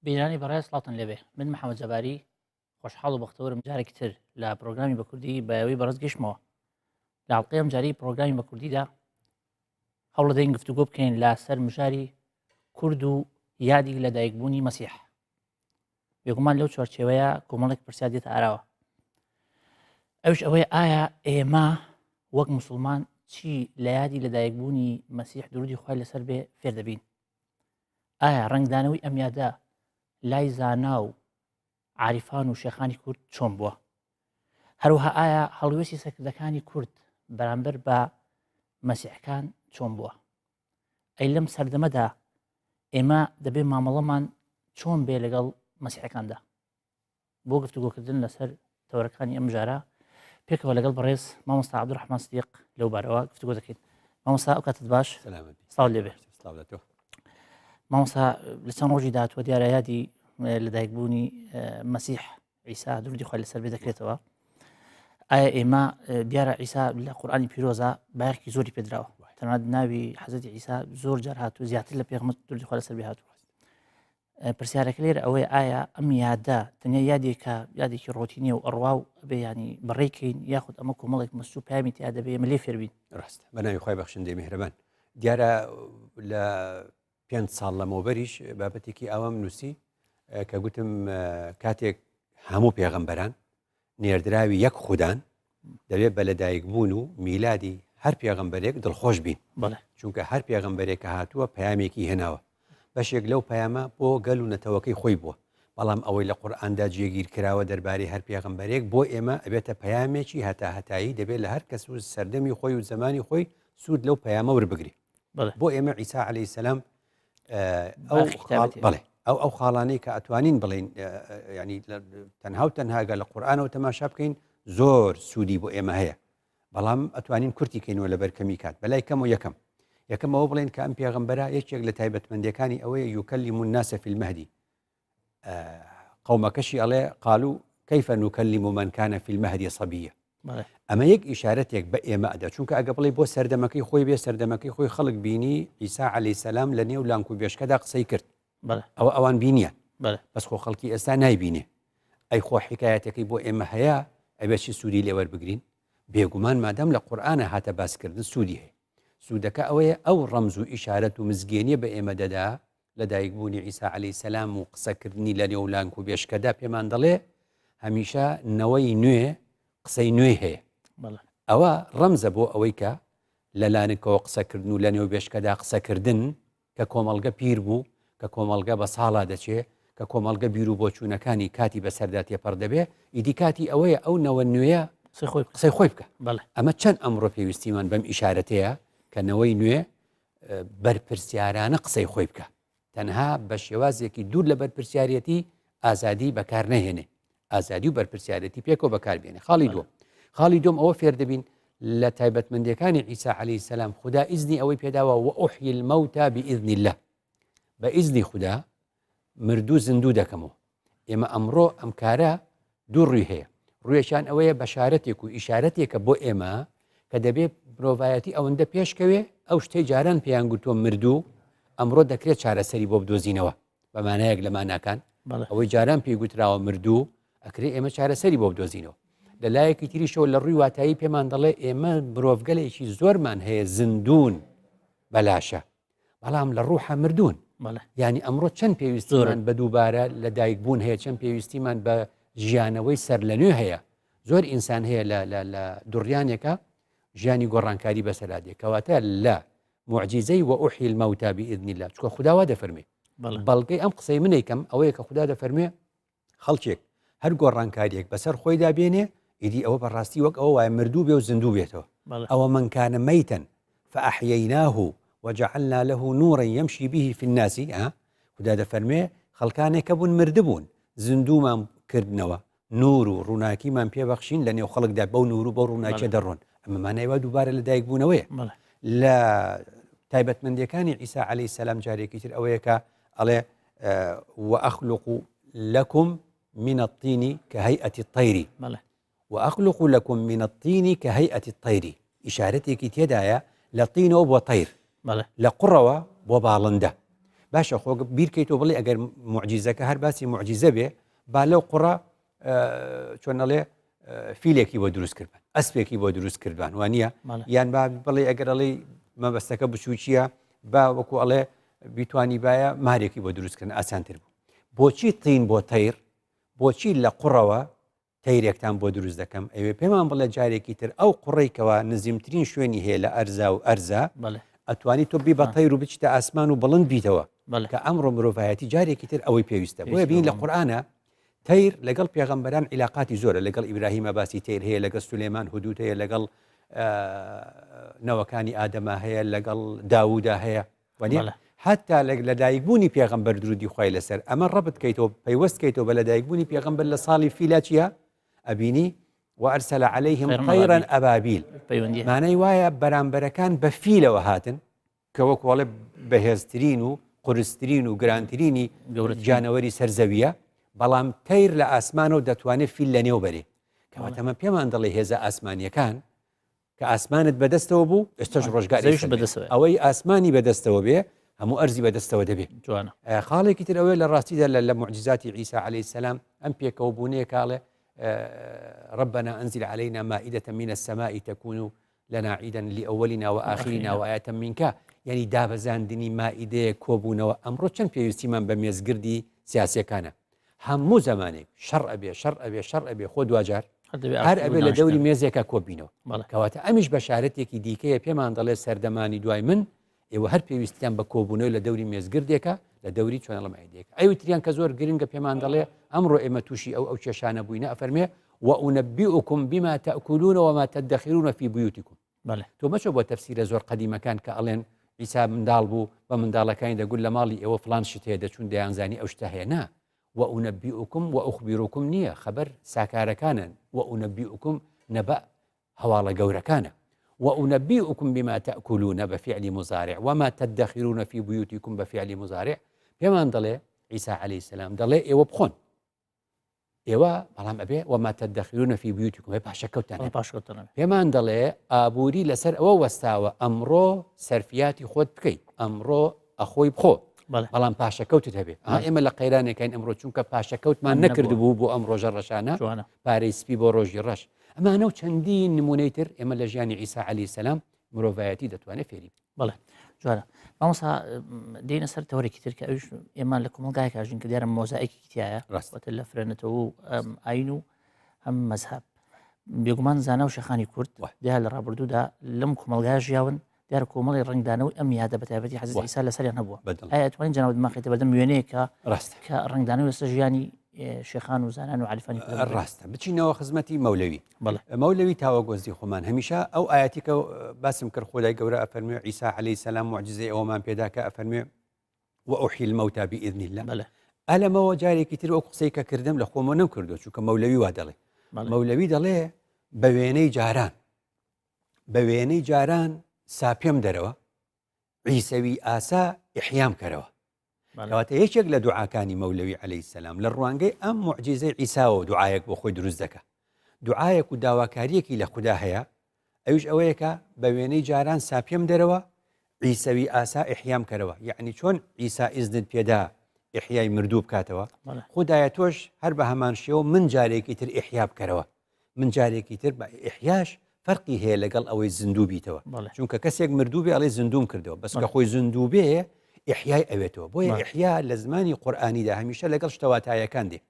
بینەرانی بەڕێز سڵاوتان لێبێ من محەممەد جەباری خۆشحاڵ و بەختەوەرم جارێکی تر لە پرۆگرامی بە کوردی بایەوەی بەڕێز گەشتمەوە لە ئەڵقەی ئەم جاری پرۆگرامی بە کوردیدا هەوڵدەین گفتوگۆ بکەین لە سەر مژاری کورد و یادی لەدایکبوونی مەسیح بێگومان لەو چوارچێوەیە کۆمەڵێک پرسیار دێتە ئاراوە ئەوش ئەوەیە ئایا ئێمە وەک مسلمان چی لە یادی لەدایکبوونی مەسیح درودی خوای لەسەر بێ فێر دەبین ئایا ڕەنگدانەوەی ئەم یادە لای زانا و عاریفان و شێخانی کورد چۆن بووە؟ هەروەها ئایا هەڵوێستی سەرکردەکانی کورد بەرامبەر بە مەسیحەکان چۆن بووە؟ ئەی لەم سەردەمەدا ئێمە دەبێ مامەڵەمان چۆن بێ لەگەڵ مەسیحەکاندا؟ بۆ گفتوگۆکردن لەسەر تەوەرەکانی ئەم ژارە پێکەوە لەگەڵ بەڕێز مامۆستا عبدالرحمن صدیق لەو بارەوە گفتوگۆ دەکەین مامۆستا ئەو کاتت باش سڵاو لێبێ مامۆستا لە چەند ڕۆژی داهاتوە دیارە یادی لەدایکبوونی مەسیح عیسا درودی خۆی لەسەر بێ دەکرێتەوە ئایا ئێمە دیارە عیسا لە قورآانی پیرۆزە بایەخی زۆری پێدراوە تەنانەت ناوی حەزەتی عیسا زۆر جار هاتوو زیاتر لە پێغمەت درودی خۆی لەسەر بێ هاتووە پرسیارەکە لێرە ئەوەیە ئایا ئەم یادە تەنیا یادێکە یادێکی ڕۆتینیە و ئەڕوا و ئەبێ ینی بەڕێکەین یاخود ئەمە کۆمەڵێک مەست و پامی تیا دەبێ ئێمە لێ فێربین ڕاست بە ناوی خی بەخشندەی میهرەبان دیارە لە پێ ساڵ لەمەوبەریش بابەتێکی ئاوام نووسی کە گوتم کاتێک هەموو پێغەمبەران نێردراوی یەک خودان، دەبێت بە لەدایکبوون و میلادی هەر پێغەمبەرێک دڵخۆش بین، چونکە هەر پێغەمبەرێک کە هاتووە پەیامێکی هێناوە، بەشێک لەو پەیامە بۆ گەل و نەتەوەکەی خۆی بووە، بەڵام ئەوەی لە قورئاندا جێگیر کراوە دەربارەی هەر پێغەمبەرێک بۆ ئێمە ئەبێتە پەیامێکی هەتاهەتایی، دەبێت لە هەر کەس و سەردەمی خۆی و زەمانی خۆی سوود لەو پەیامە وەربگرێ. بۆ ئێمە عیسا عەلەیهی سەلام ئەو بەڵێ ئەو ئەو خاڵانەی کە ئەتوانین بڵین ینی تەنها و تەنهاگە لە قورآانەوە تەماشا بکەین زۆر سوودی بۆ ئێمە هەیە بەڵام ئەتوانین کورتی کەینەوە لەبەر کەمی کات بەلای کەم و یەکەم یەکەمەوە بڵێن کە ئەم پێغمبەرە یەکێک لە تایبەتمەندەکانی ئەوەیە يكلم الناس في المهد قەومەکەشی ئەڵێ قالوا كيف نكلم من كان في المهد صبيا ئەمە یەک ئیشارەتێک بە ئێمە ئەدا چونکە ئەگە بڵێ بۆ سەردەمەکەی خۆی بێ سەردەمەکەی خۆی خەڵک بینی عیسا عەلەیهی سەلام لە نێو لانک و بێشکەدا قسەی کرد ئەوە ئەوان بینیان بەس خۆ خەڵکی ئێستا نایبینێ ئەی خۆ حکایەتەکەی بۆ ئێمە هەیە ئەبێ چی سوودی لێوەربگرین بێگومان مادەم لە قورآانە هاتە باسکردن سوودی هەیە سوودەکە ئەوەیە ئەو ڕەمز و ئیشارەت و مزگێنیە بە ئێمە دەدا لەدایکبوونی عیسا عەلەیهی سەلام و قسەکردنی لە نێو لانک و بێشکەدا پێمان دەڵێ هەمیشە نەوەی نوێ قسەی نوێی هەیە. ئەوە ڕەمزە بۆ ئەوەی کە لە لانکەوە قسەکردن و لە نێو بێشکەدا قسەکردن کە کۆمەڵگە پیر بوو، کە کۆمەڵگە بە ساڵا دەچێ، کە کۆمەڵگە بیر و بۆچوونەکانی کاتی بەسەردا تێپەڕ دەبێ، ئیدی کاتی ئەوەیە ئەو نەوە نوێیە قسەی خۆی بکا. ئەمە چەند ئەمڕۆ پێویستیمان بەم ئیشارەتەیە کە نەوەی نوێ بەرپرسیارانە قسەی خۆی بکە تەنها بە شێوازێکی دوور لە بەرپرسیارەتی ئازادی بەکار نەهێنێ ئازادی و بەرپرسیارەتی پێکەوە بەکاربێنێ خاڵی دووەم خاڵی دوم ئەوە فێر دەبین لە تایبەتمەندەکانی عیسا عەلەیهی سەلام خودا ئیزنی ئەوەی پێداوە وأحيي الموتى بإذن الله بە ئیزنی خودا مردوو زیندوو دەکەمەوە. ئێمە ئەمڕۆ ئەم کارە دوو ڕووی هەیە. ڕوویەکیان ئەوەیە بەشارەتێک و ئیشارەتێکە بۆ ئێمە کە دەبێ مرۆڤایەتی ئەوەندە پێشکەوێ ئەو شتەی جاران پێیان گوتووە مردوو ئەمڕۆ دەکرێت چارەسەری بۆ بدۆزینەوە بە مانایەک لە ماناکان ئەوەی جاران پێی گوتراوە مردوو ئەکرێ ئێمە چارەسەری بۆ بدۆزینەوە لە لایەکی تریشەوە لە ڕووی واتایی پێمان دەڵێ ئێمە مرۆڤگەلێکی زۆرمان هەیە زیندوون بەلاشە بەڵام لە ڕوحە مردوون یعنی ئەمڕۆ چەند پێویستیمان بە دووبارە لە دایک بوون هەیە چەند پێویستیمان بە ژیانەوەی سەر لە نوێ هەیە زۆر ئینسان هەیە لە دوڕیانێکە ژیانی گۆڕانکاری بەسەرا دێ کەواتە لە معجیزەی وأحيي الموتى بإذن الله چکە خداوا دەفەرمێ بەڵگەی ئەم قسەی منێکم ئەوەیە کە خدا دەفەرمێ خەڵکێک هەر گۆڕانکاریەک بەسەر خۆیدا بێنێ ئیدی ئەوە بەڕاستی وەک ئەوە وایە مردوو بێ و زیندوو بێتەوە أومن كان ميتا فأحييناه وجعلنا له نورا يمشي به في الناس خودا دەفەرموێ خەڵکانێک کە بوون مردبوون زیندوومان کردنەوە نور و ڕووناکیمان پێبەخشین لە نێو خەڵکدا بەو نور و بەو ڕووناکیە دەڕۆن ئەمە مانای وا دووبارە لە دایک بوونەوەیە لە تایبەتمەندیەکانی عیسا عەلەیهی سەلام جارێکی تر ئەوەیە کە ئەڵێ وأخلق لكم من الطين كهيئة الطير وأخلق لكم من الطين كهيئة الطير ئیشارەتێکی تێدایە لە طینەوە بۆ طیر لە قوڕەوە بۆ باڵندە. باشە خۆ بیرکەیتەوە بڵێ ئەگەر معجیزەکە هەر باسی معجیزە بێ با لەو قوڕە چۆن ئەڵێ فیلێکی بۆ دروست کردبان ئەسپێکی بۆ دروست کردبان وانە یان با بڵێ ئەگەر ئەڵێ مەبەستەکە بچووکیە با وەکو ئەڵێ بیتوانی باە مارێکی بۆ دروستکردن ئاسانتر بوو بۆچی تین بۆ تەیر بۆچی لە قوڕەوە تەیرێکتان بۆ دروست دەکەم ئەوێ پێمان بڵێ جارێکی تر ئەو قوڕەی کەوا نزیمترین شوێنی هەیە لە ئەرزا و ئەرزا ئەتوانی تۆ بی بە تەیر و بچیتە ئاسمان و بڵند بیتەوە کە ئەمڕۆ مرۆڤایەتی جارێکی تر ئەوەی پێویستە بۆیە بین لە قورئانە تەیر لەگەڵ پێغەمبەران عیلاقاتی زۆرە لەگەڵ ئیبراهیمە باسی تەیر هەیە لەگەڵ سولێمان هودود هەیە لەگەڵ نەوەکانی ئادەما هەیە لەگەڵ داوودا هەیە وانە حتا لەدایکبوونی پێغەمبەر درودی خوای لەسەر ئەمە ڕەبت کەیتەوە پەیوەست کەیتەوە بە لەدایکبوونی پێغەمبەر لە ساڵی فیلا چییە ئەبینی وأرسل عليهم طيرا أبابيل مانای وایە بەرامبەرەکان بە فیلەوە هاتن کە وەکو ئەڵێ بەهێزترین و قورسترین و گرانترینی گیانەوەری سەر زەویە بەڵام تەیر لە ئاسمانەوە دەتوانێت فیل لەنێو بەرێ کەواتە ئەمە پێمان دەڵێ هێزە ئاسمانیەکان کە ئاسمانت بەدەستەوە بوو ئێستاش ڕۆژگاری زەویش بەدەستەوە ئەوەی ئاسمانی بەدەستەوە بێ هەموو ئەرزی بەدەستەوە دەبێ جوانە خاڵێکی تر ئەوەیە لە ڕاستیدا لە لە معجزاتی عیسا عەلەیهی سەلام ئەم پێکەوە بوونەیە کاڵێ ربنا أنزل علينا مائدة من السماء تكون لنا عيدا لأولنا وآخرنا وآية منك یعنی دابەزاندنی مائیدەیە کۆبوونەوە ئەمڕۆ چەند پێویستیمان بە مێزگردی سیاسیەکانە هەموو زەمانێک شەڕ ئەبێ شەڕ ئەبێ شەڕ ئەبێ خۆ دواجار هەر ئەبێ لە دەوری مێزێکە کۆبینەوە کەواتە ئەمیش بەشارەتێکی دیکەیە پێمان دەڵێ سەردەمانی دوای من ئێوە هەر پێویستیان بە کۆبوونەوە لە دەوری مێزگردێکە لە دەوری چۆنەڵمایدێک ئەوی تریان کە زۆر گرنگە پێمان دەڵێ ئەمڕۆ ئێمە تووشی ئەو ئەو کێشانە بووینە ئەفەرمێ وأنبئكم بما تأكلون وما تدخرون في بيوتكم بەڵێ. تۆ مەچۆ بۆ تەفسیرە زۆر قەدیمەکان کە ئەڵێن عیسا منداڵ بوو بە منداڵەکانی دەگوت لە ماڵی ئێوە فڵان شت هەیە دەچوون دەیانزانی ئەو شتە هەیە نا وأنبئكم وأخبركم نییە خەبەر ساکارەکانن وأنبئكم نەبەء هەواڵە گەورەکانە وأنبئكم بما تأكلون بە فعلی مضارع وما تدخرون في بيوتكم بە فعلی مضارع پێمان دەڵێ عیسا عەلەیهی سەلام دەڵێ ئێوە بخۆن ئێوە بەڵام ئەبێ وما تدخرون في بيوتكم هەیە پاشەکەوتان هەبێ. پاشکەوتن هەبێ. پێمان دەڵێ ئابووری لەسەر ئەوە وەستاوە ئەمڕۆ سەرفیاتی خۆت بکەیت ئەمڕۆ ئەخۆی بخۆ بەڵێ. بەڵام پاشەکەوتت هەبێ ئا بەڵێ. ئێمە لە قەیرانێکین ئەمڕۆ چونکە پاشەکەوتمان نەبووە. نەکردبوو بۆ ئەم ڕۆژە ڕەشانە جوانە. پارەی سپی بۆ ڕۆژی ڕەش ئەمانە و چەندین نمونەی تر ئێمە لە ژیانی عیسا عەلەیهی سەلام مرۆڤایەتی دەتوانێت فێری بێت. بەڵێ جوانە مامۆستا دێنە سەر تەوەرێکی تر کە ئەویش ئێمە لە کۆمەڵگایەکا ژین کە دیارە مۆزایکێکی تایە ڕاست واتە لە فرەنەتەوە و ئاین و هەم مەزهەب بێگومان زانا و شێخانی کورد وە. دیار لە ڕابردوودا لەم کۆمەڵگا ژیاون دیار کۆمەڵی ڕەنگدانەوەی ئەم یادە بە تایبەتی حەزرەتی وە. عیسا لەسەریان هەبووە بەدڵ ئایا ئەتوانین جەنابت بمانخەیتە بەردەم وێنەیەکە ڕاستە کە ڕەنگدانەوەی لەسەر ژیانی شێخان و زانان و عارفانی کورد هەبوو؟ ڕاستە بچینەوە خزمەتی مەولەوی بەڵێ. مەولەوی تاوەگۆزی خۆمان هەمیشە ئەو ئاەتی کە باسم کرد خودای گەورە ئەفەرموێ عیسا عەلەیهی سەلام موعجیزەی ئەوەمان پێدا کە ئەفەرموێ وأحيي الموتى بإذن الله بەڵێ. ئەلەمەوە جارێکی تر ئەو قسەی کە کردم لە خۆمەوە نەم کردووە چونکە مەولەوی وا دەڵێ بەڵێ. مەولەوی دەڵێ بە وێنەی جاران بە وێنەی جاران ساپێم دەرەوە عیسەوی ئاسا ئیحیام کەرەوە کەواتە یەکێک لە دوعاکانی مەولەوی عەلەیهی سەلام لە ڕوانگەی ئەم موعجیزەی عیساوە دوعایەک بۆ خۆی دروست دەکا دوعایەک و داواکاریەکی لە خودا هەیە ئەویش ئەوەیە کە بە وێنەی جاران ساپێم دەرەوە عیسەوی ئاسا ئیحیام کەرەوە یعنی چۆن عیسا ئیزنت پێدا ئیحیای مردوو بکاتەوە خودایە تۆش هەر بە هەمان شێوە من جارێکی تر ئیحیا بکەرەوە من جارێکی تر بە ئیحیاش فەرقی هەیە لەگەڵ ئەوەی زیندوو بیتەوە چونکە کەسێک مردوو بێ ئەڵێ زیندوم کردەوە بەس کە خۆی زیندوو بێ ئیحیای ئەوێتەوە بۆیە ئیحیا لە زمانی قورئانیدا هەمیشە لەگەڵ شتەواتایەکان دێ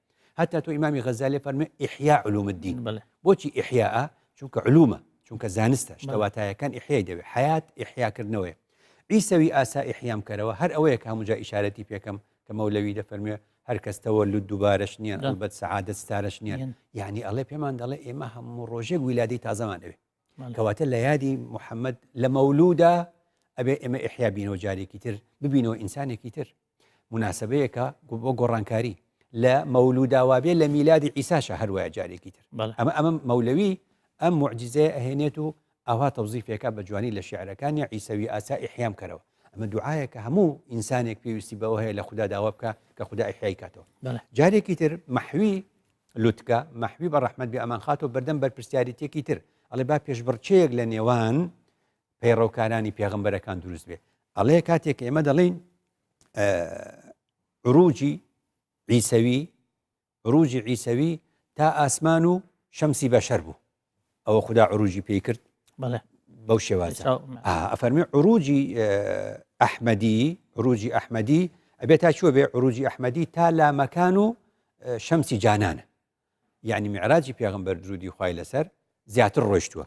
هەتا تۆ ئیمامی غەزالی فەرمێ ئیحیا علوم الدین بۆچی ئیحیا چونکە علومە چونکە زانستە شتەواتایەکان ئیحیای دەوێ حیات ئیحیاکردنەوەیە عیسەوی ئاسا ئیحیام کەرەوە هەر ئەوەیە کە هەموو جا ئیشارەتی پێکەم کە مەولەوی دەفەرموێ هەر کەس تەوەلود دووبارەش نییە ئەڵبەت سەعادەت ستارەش نییە یعنی ئەڵێ پێمان دەڵێ ئێمە هەموو ڕۆژێک ویلادەی تازەمان ئەوێ کەواتە لە یادی محەممەد لە مەولودا ئەبێ ئێمە ئیحیا بینەوە جارێکی تر ببینەوە ئینسانێکی تر مناسبەیەکە بۆ گۆڕانکاری لە مەولوداوابێ لە میلادی ئیساشە هەروایە جارێکی تر ئەمە ئەمە مەولەوی ئەم معجزەیە ئەهێنێت و ئاوا تەوزیفێکە بە جوانی لە شیعرەکانیا عیسەوی ئاسا ئیحیام کەرەوە. ئەمە دوعایەکە هەموو ئینسانێک پێویستی بەوە هەیە لە خودا داوا بکا کە خودا ئیحیای کاتەوە. جارێکی تر مەحوی لوتکە، مەحوی بە ڕەحمەت بێ ئەمان خاتەوە بەردەم بەرپرسیاریتێکی تر. ئەڵێ با پێشبڕکێیەک لە نێوان پەیڕەوکارانی پێغەمبەرەکان دروست بێ. ئەڵێ کاتێک ئێمە دەڵێین. عروجی عیسەوی عروجی عیسەوی تا ئاسمان و شەمسی بەشەر بوو ئەوە خودا عروجی پێی کرد بەو شێوازە ئەفەرمی عروجی ئەحمەدی عروجی ئەحمەدی ئەبێت تا چوە بێ عروجی ئەحمەدی تا لامەکان و شەمسی جانانە یعنی معراجی پێغمبەر درودی خوای لەسەر زیاتر ڕۆیشتووە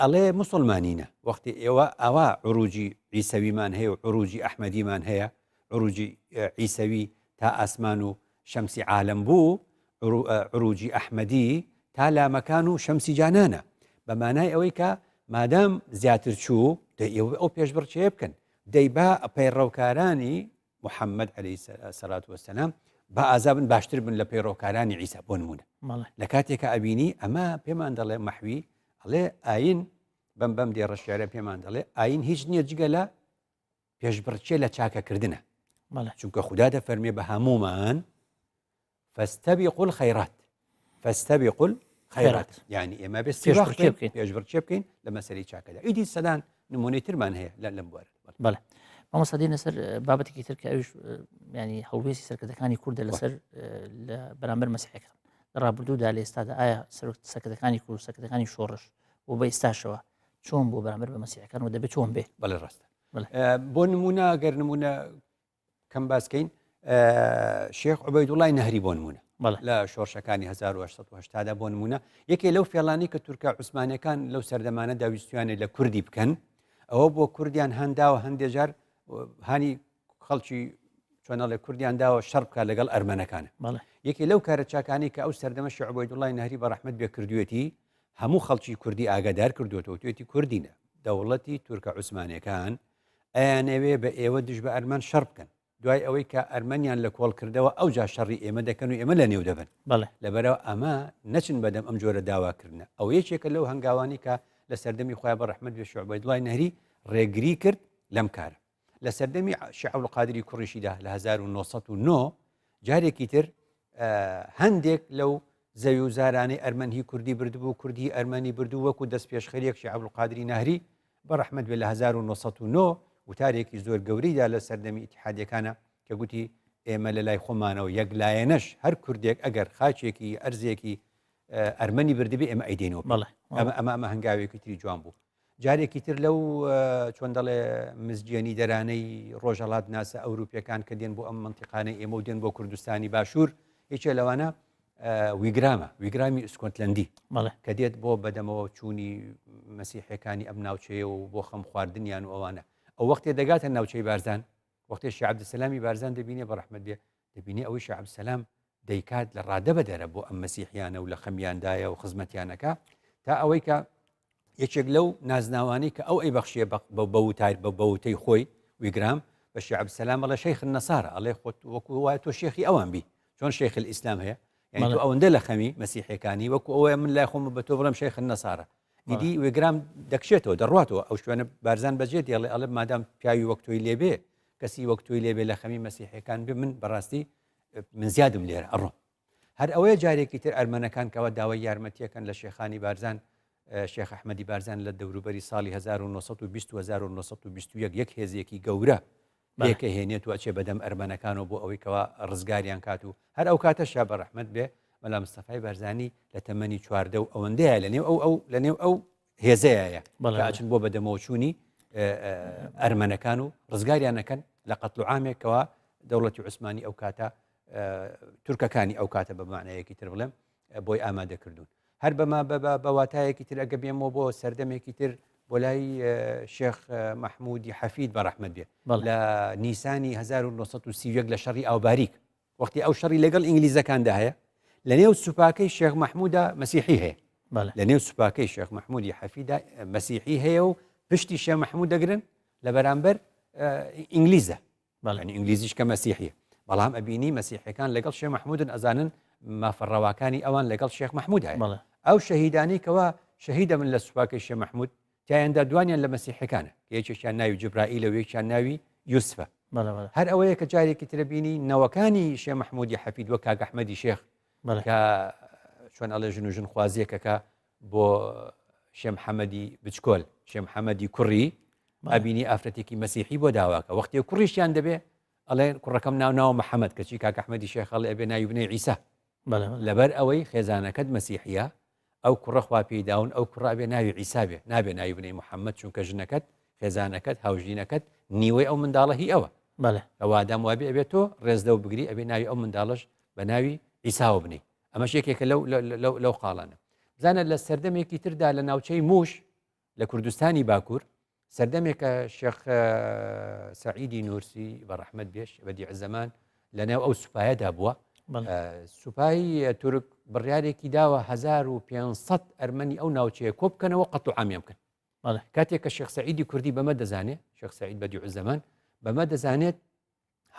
ئەڵێ مسلمانینە وەختی ئێوە ئەوە عروجی عیسەویمان هەیە و عروجی ئەحمەدیمان هەیە عروجی عیسەوی تا ئاسمان و شەمسی عالم بوو عروجی ئەحمەدی تا لامەکان و شەمسی جانانە بە مانای ئەوەی کە مادام زیاتر چوو دەی ئێوە ئەو پێشبڕکێ بکەن دەی با پەیڕەوکارانی محەممەد عەلەیهی سەلات وەسەلام با ئازا بن باشتر بن لە پەیڕەوکارانی عیسا بۆ نمونە لە کاتێکە ئەبینی ئەمە پێمان دەڵێ مەحوی ئەڵێ ئاین بەم بەم دێڕە شعرە پێمان دەڵێ ئاین هیچ نییە جگە لە پێشبڕکێ لە چاکەکردنە چونکە خودا دەفەرمێ بە هەمومان فاستبقوا الخيرات فاستبقوا الخيرات یعنی ئێمە بێ پێشبڕکێ بکەین پێشبڕکێ بکەین لە مەسەری چاکەدا ئیدی سەدان نمونەی ترمان هەیە لە لەم بوارە بەڵێ مامۆستا دێنە سەر بابەتێکی تر کە ئەویش ینی هەڵوێستی سەرکردەکانی کوردە لەسەر لە بەرامبەر مەسیحەکان لە ڕابردوودا لە ئێستادا ئایا سەرۆک سەرکردەکانی کورد سەرکردەکانی شۆڕش و بە ئێستاشەوە چۆن بۆ بەرامبەر بە مەسیحەکان و دەبێت چۆن بێ بەڵێ ڕاستە بۆ نمونە گەر نمونە کەم باسکەین شێخ عوبەیدوڵای نەهری بۆ نمونە لە شۆڕشەکانی 1970 دا بۆ نمونە یەکێ لەو فێڵانی کە تورکە عوسمانەکان لەو سەردەمانە داویستیانێ لە کوردی بکەن ئەوە بۆ کوردیان هەنداوە هەندێک جار هانی خەڵکی چۆنەڵێ کوردیان داوە شەڕ بکات لەگەڵ ئەرمەنەکان یەکێ لەو کارە چاکانی کە ئەو سەردەمە شعبۆیدوڵای نەهری بە ڕەحمت بێ کردوێتی هەموو خەڵکی کوردی ئاگادار کردوێتەوە توێتی کوردینە دەوڵەتی تورکە عوسمانەکان ئەیانەوێ بە ئێوە دژ بە ئەرمەن شەڕ بکەن دوای ئەوەی کە ئەرمەنیان لە کۆڵ کردەوە ئەوجا شەڕی ئێمە دەکەن و ئێمە لە نێو دەبن لەبەرەوە ئەمە نەچن بەدەم ئەم جۆرە داواکردنە ئەو یەکێکە لەو هەنگاوانی کە لە سەردەمی خۆیان بە ڕەحمەت بێ شعبەدڵای نەهری ڕێگری کرد لەم کارە لە سەردەمی شعبقادری کوڕیشیدا لە 1909 جارێکی تر هەندێک لەو زەوی و زارانەی ئەرمەن هی کوردی بردبوو کوردی ئەرمەنی بردوو وەکو دەست پێشخەریەک شێخ عەبدولقادری نەهری بە ڕەحمەت بێ لە 1909 وتارێکی زۆر گەورەیدا لە سەردەمی ئیتحادیەکانە کە گوتی ئێمە لە لای خۆمانەوە یەک لایەنەش هەر کوردێک ئەگەر خاچێکی ئەرزێکی ئەرمەنی بردبێ ئێمە ئەیدەینەوە ئەمە ئەمە ئەمە هەنگاوێکی تری جوان بوو جارێکی تر لەو چۆن دەڵێ مزگێنی دەرانەی ڕۆژهەڵات ناسە ئەوروپیەکان کە دێن بۆ ئەم منتیقانەی ئێمە و دێن بۆ کوردستانی باشوور یەکێ لەوانە ویگرامە ویگرامی ئسکۆتلەندی کە دێت بۆ بەدەمەوە چوونی مەسیحەکانی ئەم ناوچەیە و بۆ خەم خواردنیان و ئەوانە ئەو وەختێ دەگاتە ناوچەی بارزان وەختێ شێخ عەبدولسەلامی بارزان دەبینێ بە ڕەحمەت بێ دەبینێ ئەوەی شێخ عەبدولسەلام دەیکات لە ڕادە بەدەرە بۆ ئەم مەسیحیانە و لە خەمیاندایە و خزمەتیانەکە تا ئەوەی کە یەکێک لەو نازناوانەی کە ئەو ئەیبەخشیە بە وتار بە بەوتەی خۆی ویگرام بە شێخ عەبدولسەلام ئەڵێ شەیخ النەسارە ئەڵێ خۆت وەکو وایە تۆ شێخی ئەوان بی چۆن شێخ الئیسلام هەیە یعنی تۆ ئەوەندە لە خەمی مەسیحەکانی وەکو ئەوەیە من لای خۆم بە تۆ بڵێم شەیخ النەسارە ئیدی وێگرام دەکشێتەوە دەڕاتەوە ئەو شوێنە بارزان بەجێ دێڵێ ئەڵێ مادام پیاوی وەک تۆی لێبێ کەسی وەک تۆی لێبێ لە خەمی مەسیحەکان بێ من بەڕاستی من زیادم لێرە ئەڕۆم هەر ئەوەیە جارێکی تر ئەرمەنەکان کەوا داوای یارمەتیەکەن لە شێخانی بارزان شێخ ئەحمەدی بارزان لە دەوروبەری ساڵی 1920 1921 یەک هێزێکی گەورە پێکە هێنێت و ئەچێ بەدەم ئەرمەنەکانەوە بۆ ئەوەی کەوا ڕزگاریان کات و هەر ئەو کاتە شا بە ڕەحمەت بێ مەلا مستەفای بارزانی لە تەمەنی چواردە و ئەوەندەیە لە نێو ئەو ئەو لە نێو ئەو هێزەیە ئەچن بۆ بەدەمەوەچوونی ئەرمەنەکان و ڕزگاریان نەکەن لە قەتل و عامێکەوە دەوڵەتی عوسمانی ئەو کاتە تورکەکانی ئەو کاتە بە معنایەکی تر بڵێم بۆی ئامادە کردوون هەر بەما بە واتایەکی تر ئەگە بێمەوە بۆ سەردەمێکی تر بۆ لای شێخ مەحموودی حەفید بە ڕەحمەت بێ لە نیسانی 1931 لە شەڕی ئاوباریک وەختی ئەو شەڕی لەگەڵ ئینگلیزەکاندا هەیە لە نێو سوپاکەی شێخ مەحمودا مەسیحی هەیە لە نێو سوپاکەی شێخ مەحمودی حەفیدا مەسیحی هەیە و پشتی شێخ مەحمود دەگرن لە بەرامبەر ئینگلیزە بەڵێ ئینگلیزیش کە مەسیحیە بەڵام ئەبینی مەسیحەکان لەگەڵ شێخ مەحمودن ئەزانن مافە ڕەواکانی ئەوان لەگەڵ شێخ مەحمود هەیە ئەو شەهیدانی کەوا شەهیدە من لە سوپاکەی شێخ مەحمود تیایاندا دوانیان لە مەسیحەکانە یەکێکیان ناوی جبرائیلە و یەکیان ناوی یوسفە هەر ئەوەیە کە جارێکی ترە بینی نەوەکانی شێخ مەحمودی حەفید وەک کاک ئەحمەدی شێخ کە چۆن ئەڵێ ژن و ژن خوازیەکەکە بۆ شێ محەممەدی بچکۆل شێ محەممەدی کوڕی ئەبینی ئافرەتێکی مەسیحی بۆ داواکە وەختێ کوڕیشیان دەبێ. ئەڵێ کوڕەکەم ناو ناوە محەممەد کەچی کاک ئەحمەدی شێخ ئەڵێ ئەبێ ناوی بنێی عیسا. لەبەر ئەوەی خێزانەکەت مەسیحیە ئەو کوڕە خوا پێی داون ئەو کوڕە ئەبێ ناوی عیسا بێ نابێ ناوی بنێی محەممەد چونکە ژنەکەت خێزانەکەت هاوژینەکەت نیوەی ئەو منداڵە هی ئەوە. ئەوادام وابێ ئەبێ تۆ ڕێز لەو بگری ئەبێ ناوی ئەو منداڵەش بە ناوی عیساوە بنێی. ئەمەش یەکێکە لەو لەو لەو خاڵانە. بزانە لە سەردەمێکی تردا لە ناوچەی موش لە کوردستانی باکوور سەردەمێکە شێخ سەعیدی نوورسی بە ڕەحمەت بێش بەدیع زەمان لە نێو ئەو سوپایەدا بووە. سوپای تورک بڕیارێکی داوە 1500 ئەرمەنی ئەو ناوچەیە کۆ بکەنەوە قەتڵ و عامیان بکەن. کاتێک کە شێخ سەعیدی کوردی بەمە دەزانێت، شێخ سەعید بەدیع زەمان بەمە دەزانێت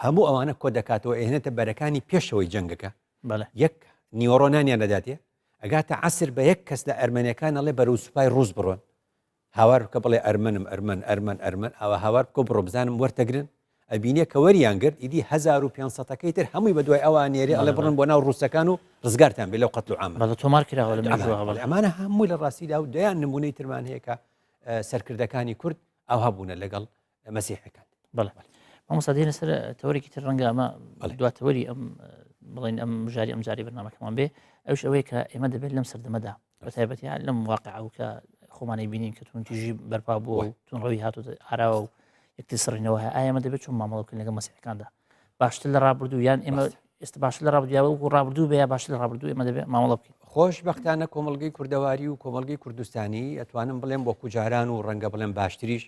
هەموو ئەوانە کۆ دەکاتەوە ئێنێتە بەرەکانی پێشەوەی جەنگەکە یەک نیوەڕۆ نانیان دەداتێ ئەگاتە عسر بە یەک کەس لە ئەرمەنیەکان ئەڵێ بەرەو سوپای ڕوس بڕۆن هاوار بکە بڵێ ئەرمەنم ئەرمەن ئەرمەن ئەرمەن ئەوە هاوار بکە بڕۆ بزانم وەرتەگرن ئەبینێ کە وەریان گرت ئیدی 1500ەکەی تر هەمووی بە دوای ئەوان نێرێ ئەڵێ بڕن بۆ ناو ڕووسەکان و ڕزگارتان بێ لەو قەتل و عامە. بەڵێ تۆمار کراوە لە مێژووە بەڵێ. ئەمانە هەمووی لە ڕاستیدا و دەیان نمونەی ترمان هەیە کە سەرکردەکانی کورد ئەوها بوونە لەگەڵ مەسیحەکان. بەڵێ مامۆستا دێنە سەر تەوەرێکی تر ڕەنگە ئەمە دوا تەوەری ئەم بڵێن ئەم مژاری ئەم جاری بەرنامەکەمان بێ ئەوش ئەوەیە کە ئێمە دەبێت لەم سەردەمەدا بە تایبەتی لەم واقع و کە خۆمانی بینین کە توندتیژی بەرپا بووە و توندڕەوی هاتووە ئاراوە و یەکتر سڕینەوە هەیە ئایا ئێمە دەبێت چۆن مامەڵە بکەین لەگەڵ مەسیحەکاندا باشتر لە ڕابردوو یان ئێمە ئێستا باشتر لە ڕابردوو یا وەکو ڕابردوو بێ یا باشتر لە ڕابردوو ئێمە دەبێت مامەڵە بکەین؟ خۆشبەختانە کۆمەڵگەی کوردەواری و کۆمەڵگەی کوردستانی ئەتوانم بڵێم وەکو جاران و ڕەنگە بڵێم باشتریش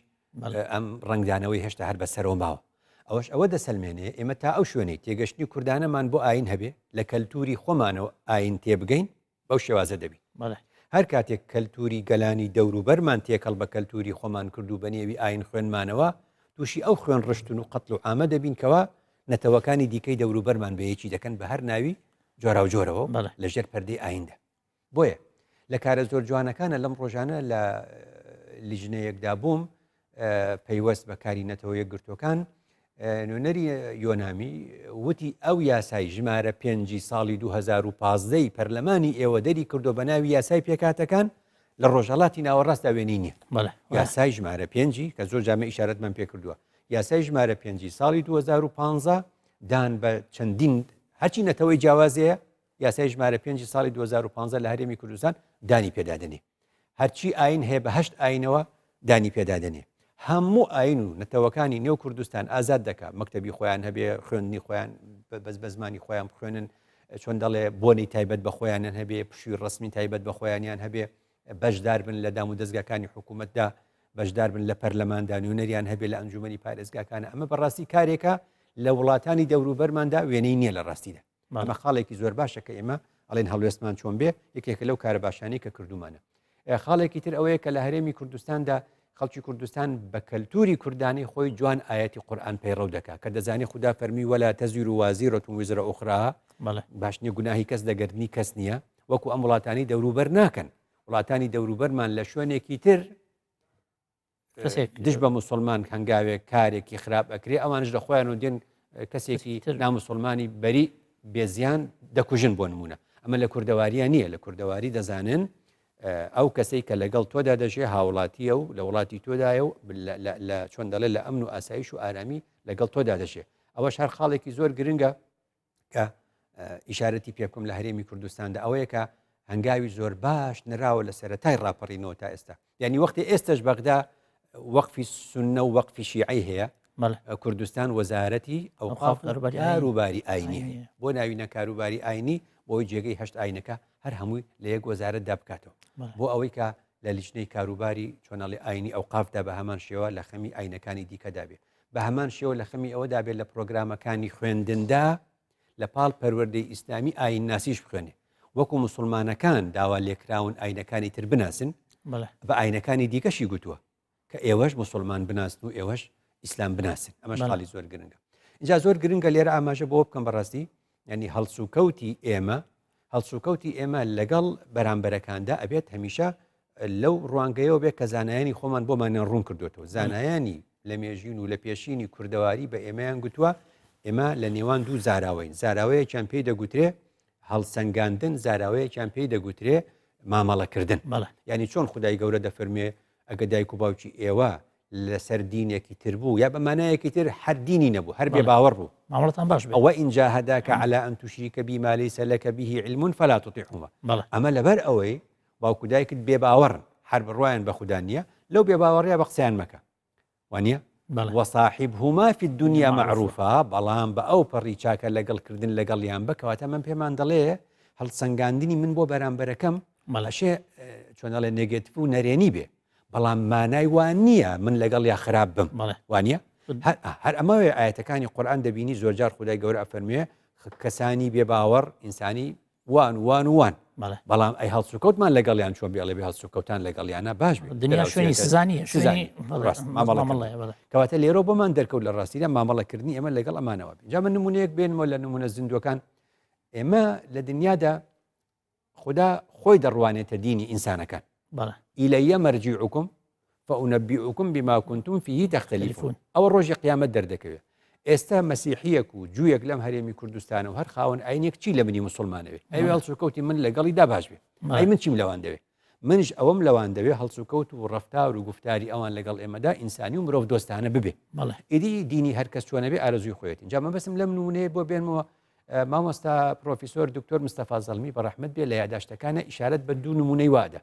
ئەم ڕەنگدانەوەی هێشتا هەر بەسەرەوە ماوە. ئەوەش ئەوە دەسەلمێنێ ئێمە تا ئەو شوێنەی تێگەشتنی کوردانەمان بۆ ئایین هەبێ لە کەلتوری خۆمانەوە ئایین تێبگەین بەو شێوازە دەبین. هەر کاتێک کەلتوری گەلانی دەوروبەرمان تێکەڵ بە کەلتوری خۆمان کرد و بە نێوی ئایین خوێنمانەوە تووشی ئەو خوێن ڕشتن و قەتڵ و عامە دەبین کەوا نەتەوەکانی دیکەی دەوروبەرمان بە یەکی دەکەن بە هەر ناوی جۆراوجۆرەوە لە ژێر پەردەی ئاییندا. بۆیە لە کارە زۆر جوانەکانە لەم ڕۆژانە لە لیژنەیەکدا بووم پەیوەست بە کاری نەتەوە یەکگرتووەکان نوێنەری یۆنامی وتی ئەو یاسای ژمارە پێنجی ساڵی 2015 ی پەرلەمانی ئێوە دەری کردو بە ناوی یاسای پێکاتەکان لە ڕۆژهڵاتی ناوەڕاستدا وێنەی نییە یاسای ژمارە پێنجی کە زۆر جامە ئیشارەتمان پێ کردووە یاسای ژمارە پێنجی ساڵی 2015 دان بە چەندین هەرچی نەتەوەی جیاوازەیە یاسای ژمارە پێنجی ساڵی 2015 لە هەرێمی کوردستان دانی پێدا دەنێ. هەرچی ئاین هەیە بە هەشت ئاینەوە دانی پێدا دەنێ. هەموو ئاین و نەتەوەکانی نێو کوردستان ئازاد دەکا، مەکتەبی خۆیان هەبێ، خوێندنی خۆیان بەس بە زمانی خۆیان بخوێنن، چۆن دەڵێ بۆنەی تایبەت بە خۆیانیان هەبێ، پشووی ڕەسمی تایبەت بە خۆیانیان هەبێ، بەشدار بن لە دامودەزگاکانی حکوومەتدا، بەشدار بن لە پەرلەماندا، نوێنەریان هەبێ لە ئەنجوومەنی پارێزگاکانە. ئەمە بەڕاستی کارێکە لە وڵاتانی دەوروبەرماندا وێنەی نییە لە ڕاستیدا. ئەمە خاڵێکی زۆر باشە کە ئێمە ئەڵێن هەڵوێستمان چۆن بێ یەکێکە لەو کارە باشانەی کە کردومانە خاڵێکی تر ئەوەیە کە لە هەرێمی کوردستاندا خەڵکی کوردستان بە کەلتوری کوردانی خۆی جوان ئاەتی قورآن پەیڕەو دەکا کە دەزانی خودا فەرمی ولا تزیر وازیرة وزر أخرى باش نییە گوناهی کەس لە گەردنی کەس نییە وەکو ئەم وڵاتانی دەوروبەر ناکەن وڵاتانی دەوروبەرمان لە شوێنێکی تر کەسێک دژ بە موسڵمان هەنگاوێک کارێکی خراپ ئەکرێ ئەوانش لە خۆیان و دێن کەسێکی نامسلمانی بەری بێزیان دەکوژن بۆ نمونە ئەمە لە کوردەواریە نییە لە کوردەواری دەزانن ئەو کەسەی کە لەگەڵ تۆدا دەژێ هاوڵاتیە و لە وڵاتی تۆدایە و لە چۆن دەڵێ لە ئەمن و ئاسایش و ئارامی لەگەڵ تۆدا دەژێ ئەوەش هەر خاڵێکی زۆر گرنگە کە ئیشارەتی پێ بکەم لە هەرێمی کوردستاندا ئەوەیە کە هەنگاوی زۆر باش نراوە لە سەرەتای ڕاپەڕینەوە تا ئێستا یعنی وەختی ئێستش بەغدا وەقفی سنە و وەقفی شیعی هەیە کوردستان وەزارەتی ئەو کاروباری ئاینی هەیە بۆ ناوینە کاروباری ئاینی بۆی جێگەی هەشت ئاینەکە هەر هەمووی لە یەک وەزارەتدا بکاتەوە بۆ ئەوەی کە لە لیژنەی کاروباری چۆناڵی ئاینی ئەو قافدا بە هەمان شێوە لە خەمی ئاینەکانی دیکەدا بێ بە هەمان شێوە لە خەمی ئەوەدا بێت لە پرۆگرامەکانی خوێندندا لە پاڵ پەروەردەی ئیسلامی ئایینناسیش بخوێنێ. وەکو موسڵمانەکان داوا لێکراون ئایینەکانی تر بناسن، بە ئایینەکانی دیکەشی گوتووە کە ئێوەش موسڵمان بناسن و ئێوەش ئیسلام بناسن. ئەمەش خاڵی زۆر گرنگە. ئینجا زۆر گرنگە لێرە ئاماژە بەوە بکەم بەڕاستی یعنی هەڵسوکەوتی ئێمە هەڵسوکەوتی ئێمە لەگەڵ بەرامبەرەکاندا ئەبێت هەمیشە لەو ڕوانگەیەوە بێت کە زانایانی خۆمان بۆمانیان ڕوون کردوێتەوە زانایانی لە مێژین و لە پێشینی کوردەواری بە ئێمەیان گوتووە ئێمە لە نێوان دوو زاراوەین زاراوەیەکیان پێی دەگوترێ هەڵسەنگاندن زاراوەیەکیان پێی دەگوترێ مامەڵەکردن ینی چۆن خدای گەورە دەفەرمێ ئەگە دایک و باوکی ئێوە لەسەر دینێکی تر بوو یا بە مانایەکی تر هەر دینی نەبوو هەر بێ باوەڕ بوو مامەڵەتان باش ئەوە إن جاهداك على أن تشرك بي ما ليس لك به علم فلا تطعهما ئەمە لەبەر ئەوەی باوک و دایکت بێ باوەڕن هەر بڕوایان بە خودا نییە لەو بێ باوەڕیا بە قسەیان مەکە وانە وصاحبهما في الدنيا معروفا بەڵام بە ئەو پەڕی چاکە لەگەڵ کردن لەگەڵیان بکەواتە من پێمان دەڵێ هەڵسەنگاندنی من بۆ بەرامبەرەکەم مەڵەشێ چۆنەڵێ negative و نەرێنی بێ بەڵام مانای وا نییە من لەگەڵ یا خراپ بم وانە هەر ئەمەوێ ئاەتەکانی قورآن دەبینی زۆرجار خدای گەورە ئەفەرموێ کەسانی بێ باوەڕ ئینسانی وان وان وان بەڵام ئەی هەڵسوکەوتمان لەگەڵیان چۆن بێڵێ بێ هەڵسوکەوتان لەگەڵیانە باش بێ دنیا شوێنی سزانیە سزانی کەواتە لێرە بۆمان دەرکەوت لە ڕاستیدا مامەڵەکردنی ئێمە لەگەڵ ئەمانەوە جا من نمونەیەک بێنمەوە لە نمونە زیندوەکان ئێمە لە دنیادا خودا خۆی دەڕوانێتە دینی ئینسانەکان إلي مرجعكم فأنبئكم بما كنتم فيه تختلفون ئەوە ڕۆژی قیامەت دەردەکەوێت ئێستا مەسیحیەک و جوویەک لەم هەرێمی کوردستانە و هەر خاوەن ئاینێک چی لە منی مسلمانەوێ ئەوێ هەڵسوکەوتی من لەگەڵیدا باش بێ ئەی من چیم لەوان دەوێ منش ئەوەم لەوان دەوێ هەڵسوکەوت و ڕفتار و گفتاری ئەوان لەگەڵ ئێمەدا ئینسانی و مرۆڤ دۆستانە ببێ ئیدی دینی هەر کەس چۆنەبێ ئارەزوی خۆیەتی جا مەبەستم لەم نمونەیە بۆ بێنمەوە مامۆستا پرۆفیسۆر دکتۆر مستەفا زەڵمی بە ڕەحمەت بێ لە یاداشتەکانە ئیشارەت بە دوو نمونەی وادە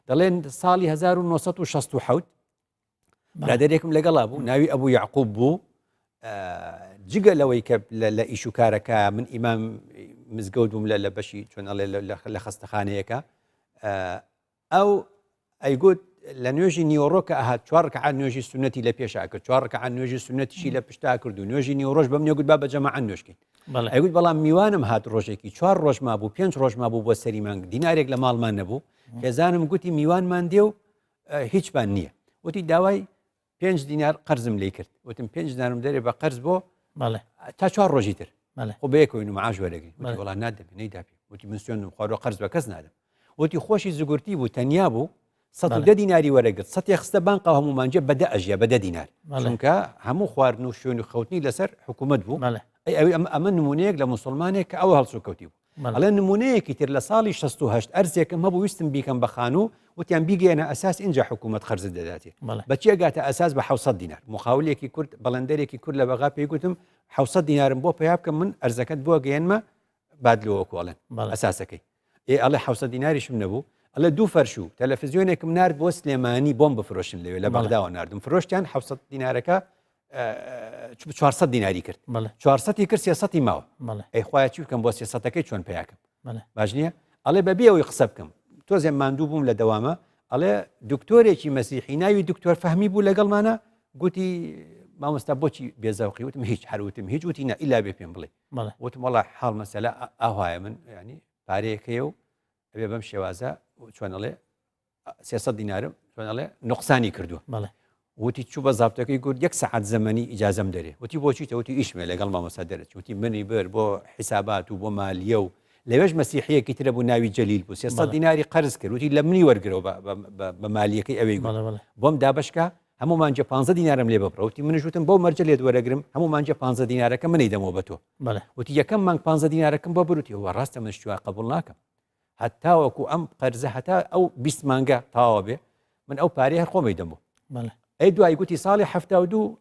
دەڵێن ساڵی 1967 برادێکم لەگەڵا بوو ناوی ئەبوو یعقوب بوو جگە لەوەی کە لە ئیش و کارەکە من ئیمام مزگەوت بووم لە لە بەشی چۆن ئەڵێ لە خەستەخانەیەەکە ئەو ئەیگوت لە نوێژی نیوەڕۆ کە ئەهات چوار ڕکعات نوێژی سوننەتی لە پێشا کرد چوار ڕکعات نوێژی سوننەتیشی لە پشتا کرد و نوێژی نیوەڕۆش بەم نێگوت با بە جەماعەت نوێژکەین بەڵێ. ئەیگوت بەڵام میوانم هات ڕۆژێکی چوار ڕۆژ مابوو پێنج ڕۆژ مابوو بۆ سەری مانگ دینارێک لە ماڵمان نەبوو خێزانم گوتی میوانمان دێ و هیچمان نییە وتی داوای پێنج دینار قەرزم لێ کرد وتم پێنج دینارم دەرێ بە قەرز بۆ بەڵێ تا چوار ڕۆژی تر بەڵێ خۆ بەیەکەوەین و معاش وەرەگرین وتی بەڵێ. وەڵا نادەمێ نەیدا پێم وتی من سوێندم خواردوە قەرز بە کەس نادەم وتی خۆشی زگورتی بوو تەنیا بوو بەڵێ 110 دیناری وەرەگرت سەتێ خستە بانقا هەموو مانجێ بەدە ئەژیا بەدە دینار بەڵێ چونکە هەموو خواردن و شوێن و خەوتنی لەسەر حکوومەت بوو بەڵێ ئەی ئەوی ئەمە ئەمە نمونەیەک لە موسڵمانێک کە ئەوە هەڵسوکەوتی بوو بەڵێ. ئەڵێ نمونەیەکی تر لە ساڵی 68 ئەرزێکم هەبوو ویستم بیکەم بە خانوو وتیان بیگەیەنە ئەساس ئینجا حکوومەت قەرزت دەداتێ بەڵێ. بە چی ئەگاتە ئەساس بە 700 دینار مقاولێکی کورد بەڵێندەرێکی کورد لە بەغا پێی گوتم 700 دینارم بۆ پەیا بکە من ئەرزەکەت بۆ گەیەنمە بادلۆ وەکو ئەڵێن بەڵێ. ئەساسەکەی ئێ ئەڵێ 700 دیناریشم نەبوو ئەڵێ دوو فەرش و تەلەفزیۆنێکم نارد بۆ سلێمانی بۆم بفرۆشن لەوێ لە بەڵێ. بەغداوە ناردم فرۆشتیان 700 دینارەکە 400 دیناری کرد 400 کرد 300 ماوە ئەی خوایە چی بکەم بۆ 300ەکەی چۆن پیاکەم باش نییە ئەڵێ بەبێ ئەوەی قسە بکەم تۆزێ ماندوو بووم لە دەوامە ئەڵێ دکتۆرێکی مەسیحی ناوی دکتۆر فەهمی بوو لەگەڵمانە گوتی مامۆستا بۆچی بێزەوقی وتم هیچ هەروتم هیچ وتی نە ئیلا بێ پێم بڵێ وتم وڵا حاڵ مەسەلە ئاوایە من ینی پارەیەکەیە و ئەبێ بەم شێوازە چۆنەڵێ 300 دینارم چۆن ئەڵێ نقصانی کردووە بەڵێ وتی چوو بە زابتەکەی گوت یەک سەعات زەمەنی ئیجازەم دەرێ وتی بۆچی تە وتی ئیشمێ لەگەڵ مامۆستا دەرەچ وتی منی بر بۆ حیسابات و بۆ مالیە و لەوێش مەسیحیەکی ترە بوو ناوی جەلیل بوو 300 بەڵێ. دیناری قەرز کرد وتی لە منی وەرگرەوە بە- بە- بە- بە مالیەکەی ئەوەی گوت بەڵێ بەڵێ بۆم دابەشکە هەموو مانجە 15 دینارم لێ ببڕە وتی منیش وتم بەو مەرجە لێت وەرەگرم هەموو مانجە 15 دینارەکە منی دەمەوە بە تۆ بەڵێ وتی یەکەم مانگ 15 دینارەکەم بۆ بروتی وە ڕاستە من شتوە قبول ناکەم هەتاوەکو ئەم قەرزە هەتا ئەو 20 مانگە تەواوە بێ من ئەو پارەی هەر خۆمی دەمەوە ئەی دوای گوتی ساڵی 72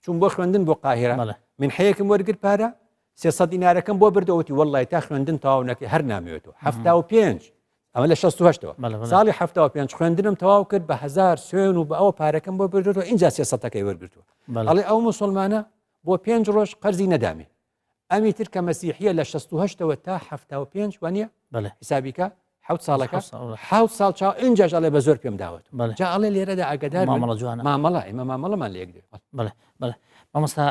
چون بۆ خوێندن بۆ قاهرە من حەیەکم وەرگر پارە 300 دینارەکەم بۆ بردەوەتی وەڵی تا خوێندن تەواو نەکەی هەر نامەوێتەوە 75 ئەمە لە 68ەوە ساڵی 75 خوێندنم تەواو کرد بە هزار سوێن و بە ئەوە پارەکەم بۆ بردەوە اینجا سێسەتەکەی وەرگتووە ئەڵێ ئەو مسلمانە بۆ پێنج ڕۆژ قەرزی نەدامێ ئەمی تر کە مەسیحیە لە 68ەوە تا 75 وانە بەڵێ حسابیکە حوت ساڵەکە حەوت ساڵ. حوت ساڵ چاو ئینجاش ئەڵێ بە زۆر پێم داوەت بەڵێ. جا ئەڵێ لێرەدا ئاگادار بن. مامەڵە جوانە. مامەڵە ئێمە مامەڵەمان لە یەک دێ. بەڵێ بەڵێ مامۆستا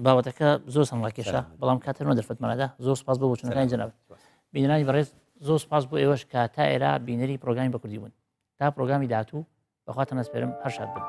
بابەتەکە زۆر سەنگڕاکێشە سەلامەت. بەڵام کاتێ دەرفەتمانەدا زۆر سپاس بۆ بۆچوونەکانی سەلامەت. جەنابت بینەرانی بەڕێز زۆر سپاس بۆ ئێوەش کە تا ئێرە بینەری پرۆگرامی بە کوردی بوون تا پرۆگرامی داهاتوو بەخواتان ئەسپێرم هەر شاد بن.